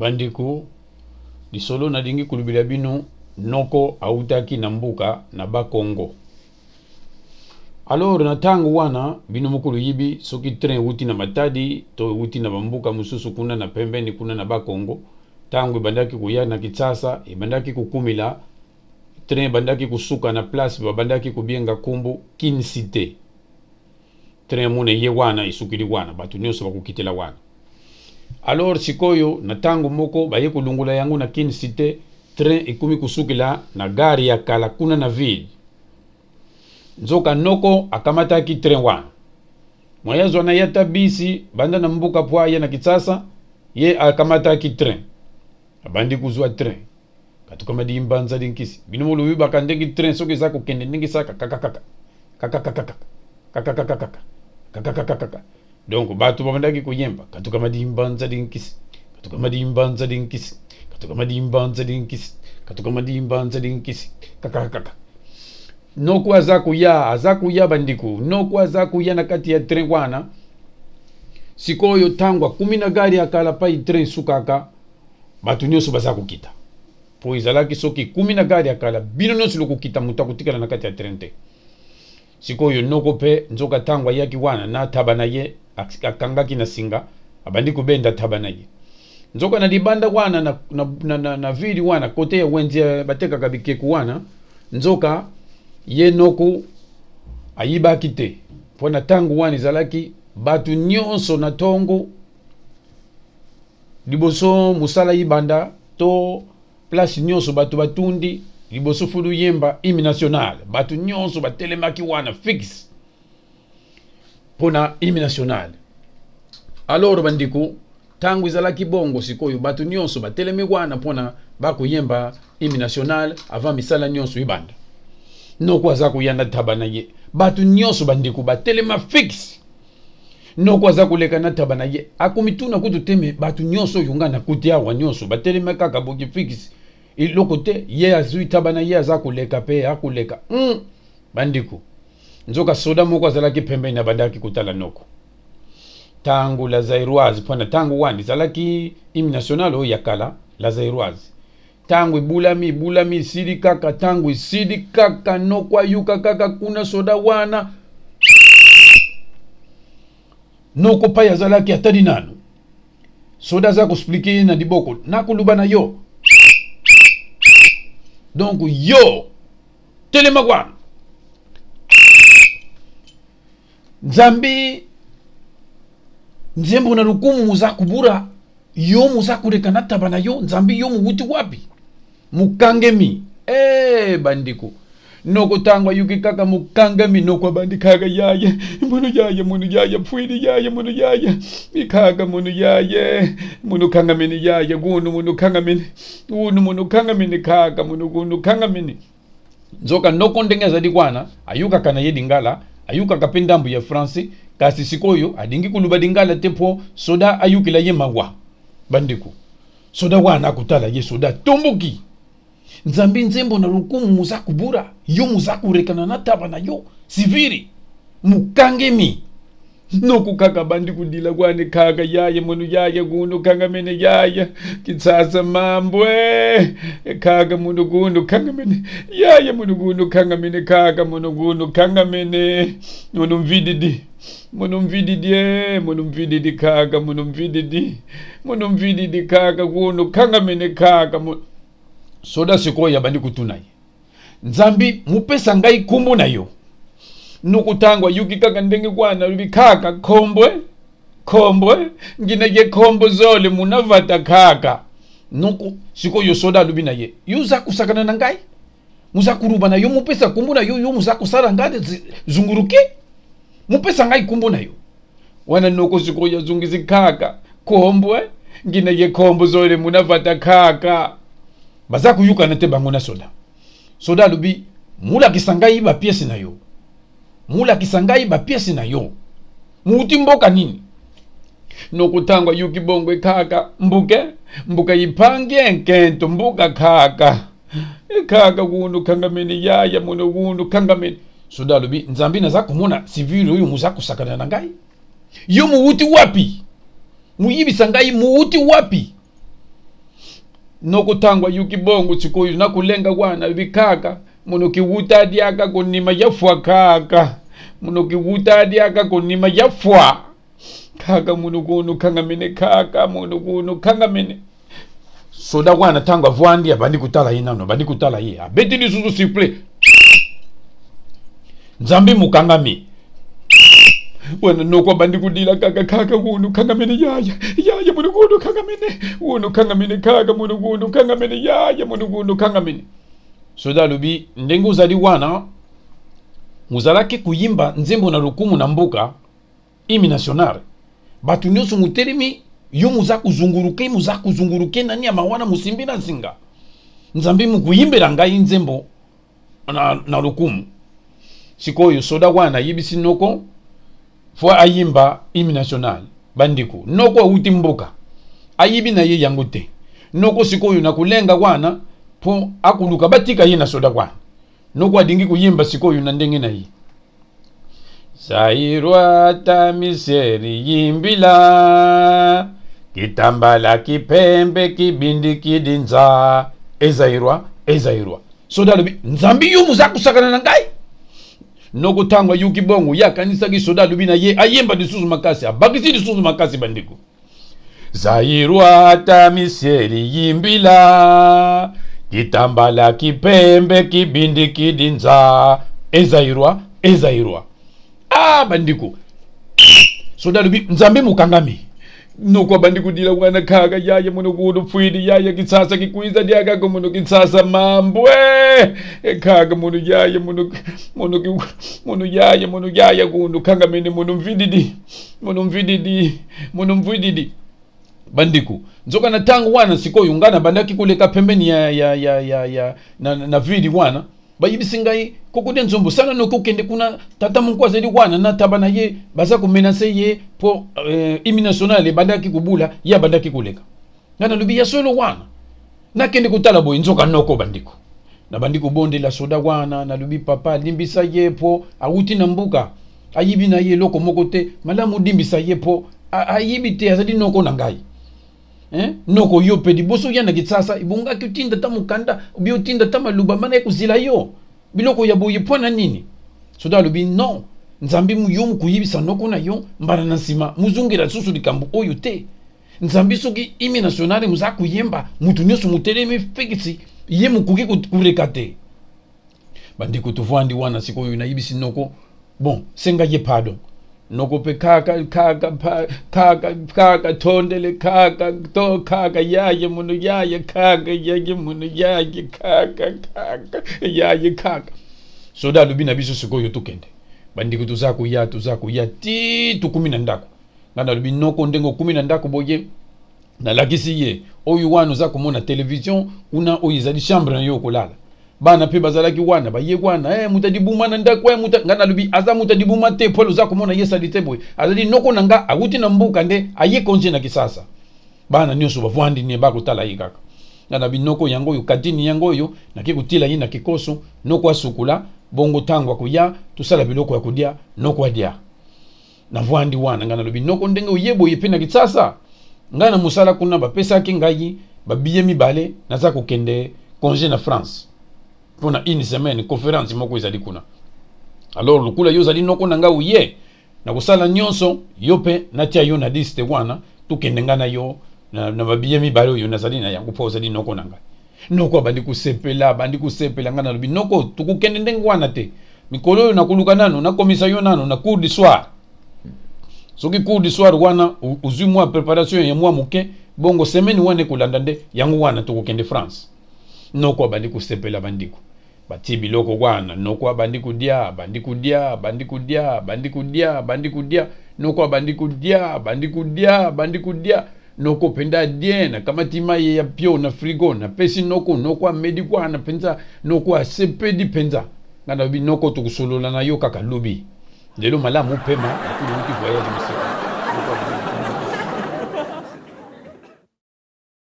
Bandeko, lisolo nalingi kolobela bino noko awutaki na mboka na ba Kongo. Alors na tango wana bino moko loyibi soki train ewuti na Matadi to ewuti na ba mboka mosusu kuna na pembeni kuna na ba Kongo, tango ebandaki koya na Kinshasa ebandaki kokumila train ebandaki kosuka na place babandaki kobenga kombo Kin Cite. Train mona eye wana esukeli wana bato nyonso bakokitela wana. Alors sikoyo na tango moko baye kolongola yango na Kin Cite, train ekomi kosukela na gare ya kala kuna na ville. Nzoka noko akamataki train wana. Moye azwa na ye ata bisi banda na mboka po aya na Kinshasa, ye akamataki train. Abandi kozwa train. Katuka madimba nzali nkisi. Bino moloyibaka ndenge train soki eza kokende ndenge esaka kakakaka kakakakaka kakakakaka kakakakaka. Donc bato babandaki koyemba katuka madimba nzali nkisi katuka madimba nzali nkisi katuka madimba nzali nkisi katuka madimba nzali nkisi kakakaka. Noko aza koya, aza koya bandeko, noko aza koya na kati ya train wana. Sikoyo tango akumi na gare ya kala pai train esukaka, bato nyonso baza kokita. Po ezalaki soki ekumi na gare ya kala, bino nyonso lokokita, moto akotikala na kati ya train te. Sikoyo noko pe nzoka tango ayaki wana na taba na ye akangaki na singa, abandi kobenda taba na ye. Nzoka na libanda wana na ville wana kote ya wenze batekaka bikeku wana, nzoka ye noko ayibaki te. Po na tango wana ezalaki bato nyonso na tongo liboso mosala ibanda to place nyonso bato batundi liboso fulu yemba hymne national, bato nyonso batelemaki wana fixe pona hymne national. Alors bandeko, tango ezalaki bongo sikoyo bato nyonso batelemi wana pona bakoyemba hymne national avant misala nyonso ibanda. Noko aza koya na taba na ye, bato nyonso bandeko batelema fixe. Noko aza koleka na taba na ye, akomituna kutu te me bato nyonso oyo nga nakuti awa nyonso batelema kaka boki fixe eloko te. Ye azwi taba na ye aza koleka pe akoleka. Bandeko, nzoka soda moko azalaki pembeni abandaki kotala noko. Tango la Zairoise, mpona tango wana ezalaki hymne national oyo ya kala, la Zairoise. Tango ebulami, ebulami, esili kaka, tango esili kaka, noko ayuka kaka kuna soda wana. Noko pai azalaki atali nanu. Soda aza ko expliquer ye na liboko, nakoluba na yo. Donc yo telema wana. Nzambe nzembo na lokumu muza kubura yo muza koleka na taba na yo nzambe yo muwuti wapi mukangemi. Bandeko noko tango ayuki kaka mukangemi noko abandi kaka yaye munu yaye munu yaye pfwili yaye munu yaye mikaka munu yaye munu kangameni yaye gunu munu kangameni gunu munu kangameni kaka munu gunu kangameni. Nzoka noko ndenge azali wana ayukaka na ye lingala, ayukaka pe ndambu ya français, kasi sikoyo alingi koluba lingala te po soda ayukela ye mawa. Bandeko, soda wana akotala ye soda tomboki. Nzambe nzembo na lokumu muza kubura yo muza kurekana na taba na yo siviri mukangemi. Noko kaka bandi kudila kwane kaka yaye munu yaye kunu kangamene yaye Kinshasa mambwe kaka munu kunu kangamene yaye munu kunu kangamene kaka munu kunu kangamene munu mvididi munu mvididi munu mvididi kaka munu mvididi munu mvididi kaka kunu kangamene kaka mu... Soda sikoyo abandi kutuna ye Nzambi mupesa ngai kombo na yo. Noko tango ayuki kaka ndenge kwana alobi kaka kombwe kombwe ngina ye kombo zole munavata kaka. Noko sikoyo soda alobi na ye yo za kusakana na ngai muza kuluba na yo mupesa kombo na yo yo muza kusala ngai zunguruke mupesa ngai kombo na yo. Wana noko sikoyo azongisi kaka kombwe ngina ye kombo zole munavata kaka. Baza kuyukana te bango na soda. Soda alobi mulakisa ngai ba pièces na yo. Mulakisa ngai ba pièces na yo. Muuti mboka nini? Noko tango ayuki bongo kaka mbuke mbuka ipange nkento mbuka kaka kaka kunu kangamene yaya muno kunu kangamene. Soda alobi nzambe naza komona civil oyo muza kusakana na ngai. Yo muuti wapi? Muyibisa ngai muuti wapi? Noko ntango ayuki bongo sikoyo nakolenga wana alobi kaka monoki wuta adiaka konima ya fwa kaka monoki wuta adiaka konima ya fwa kaka munukuno kangamene kaka munukuno kangamene. Soda wana ntango avwandi abandi kotala ye nano, abandi kotala ye, abeti lisusu sifflet, Nzambe mokangami wana. Noko abandi kodila kaka kaka wunu kangamene yaya yaya munukuno kangamene wunu kangamene kaka munukuno kangamene yaya munukuno kangamene. Soda alobi ndenge ozali wana mozalaki koyimba nzembo na lokumu na mboka, hymne national, bato nyonso motelemi, yo moza kozunguruke, moza kozunguruke na nyama wana mosimbi na nsinga. Nzambe mokoyimbela ngai nzembo na lokumu. Sikoyo soda wana ayebisi noko fo ayimba hymne national. Bandeko, noko awuti mboka, ayibi na ye yango te. Noko sikoyo na kolenga wana mpo akoluka batika ye na soda wana. Noko alingi koyemba sikoyo na ndenge na ye. Zairwa tamiseri yimbila kitambala kipembe kibindi kidinza ezairwa ezairwa. Soda alobi Nzambe yo moza kosakana na ngai. Noko ntango ayuki bongo ye akanisaki soda alobi na ye ayemba lisusu makasi, abakisi lisusu makasi. Bandeko, Zairwa tamiseri yimbila kitambala kipembe kibindi kidinza ezairwa ezairwa. Ah, bandeko, soda alobi Nzambe mokangami. Noko abandi kodila wana kaka yaya mono pfwidi yaya kisasa kikwiza diakako mono kisasa mambwe kaka mono yaya mono mono mono yaya mono yaya kuno kangamene mono mvididi mono mvididi mono mvididi. Bandeko, nzoka na ntango wana sikoyo ngai nabandaki koleka pembeni ya, ya, ya, ya, ya na vidi wana, bayebisi ngai koko de nzombo sala noki okende kuna, tata moko azali wana na taba na ye, baza komenase ye mpo hymne national ebandaki kobula, ye abandaki koleka. Ngai nalobi ya solo wana, nakende kotala boye, nzoka noko. Bandeko, nabandi kobondela soda wana, nalobi papa alimbisa ye mpo awuti na mboka, ayibi na ye eloko moko te, malamu odimbisa ye mpo ayibi te, azali noko na ngai. Eh? Noko yo mpe liboso ya na Kinshasa ebongaki otinda ta mokanda obi otinda ta maloba mana ekozela yo biloko ya boye mpo na nini? Soda alobi non, Nzambe yo mokoyebisa noko na yo mbala na nsima mozongela lisusu likambo oyo te. Nzambe soki hymne national moza koyemba moto nyonso motelemi fekisi ye mokoki koleka te. Bandeko, tovandi wana sikoyo nayebisi noko bon senga ye pardon. Noko mpe kaka kaka pa, kaka kaka tondele kaka to kaka yaye mono yaye kaka yaye mono yaye kaka kaka yaye kaka. Soda alobi na biso sikoyo tokende. Bandeko, toza koya, toza koya ti tokumi na ndako. Ngai nalobi noko ndenge okumi na ndako boye, nalakisi ye oyo wana oza komona television kuna, oyo ezali chambre na yo okolala. Bana mpe bazalaki wana, baye wana moto adibuma na ndako moto. Ngai nalobi aza moto adibuma te, pole oza komona ye sali te boye, azali noko na nga awuti na mboka nde aye konje na Kisasa. Bana nyonso bavwandi ne bakotala ye kaka. Ngai nalobi noko yango oyo katini yango oyo nake kotila ye na kikoso, noko asukula bongo ntango akoya tosala biloko ya kodia, noko adia. Navwandi wana, ngai nalobi noko ndenge oye boye mpe na Kinshasa, ngai na mosala kuna bapesaki ngai babiye mibale, naza kokende congé na France mpona une semaine, conférence moko ezali kuna. Alors lokola yo ozali noko na ngai oye, nakosala nyonso yo mpe natia yo na liste wana, tokende ngai na yo na babiye mibale oyo nazali na yango mpo ozali noko na ngai. Noko abandi kosepela, abandi kosepela. Ngai nalobi noko tokokende ndenge wana te, mikolo oyo nakoluka nano nakomisa yo nano na cours du soir. Soki cours du soir wana ozwi mwa préparation ya mwa moke, bongo semaine wana ekolanda nde yango wana tokokende France. Noko abandi kosepela. Bandeko, batie biloko wana, noko abandi kodia, abandi kodia, abandi kodia, abandi kodia, abandi kodia, noko abandi kodia, abandi kodia, abandi kodia. Noko mpenza adie, nakamati mai ya pio na frigo, napesi noko, noko amedi wana mpenza, noko asepeli mpenza. Ngai nalobi noko tokosolola na yo kaka lobi, lelo malamu pema, lokola outi voyage mosika.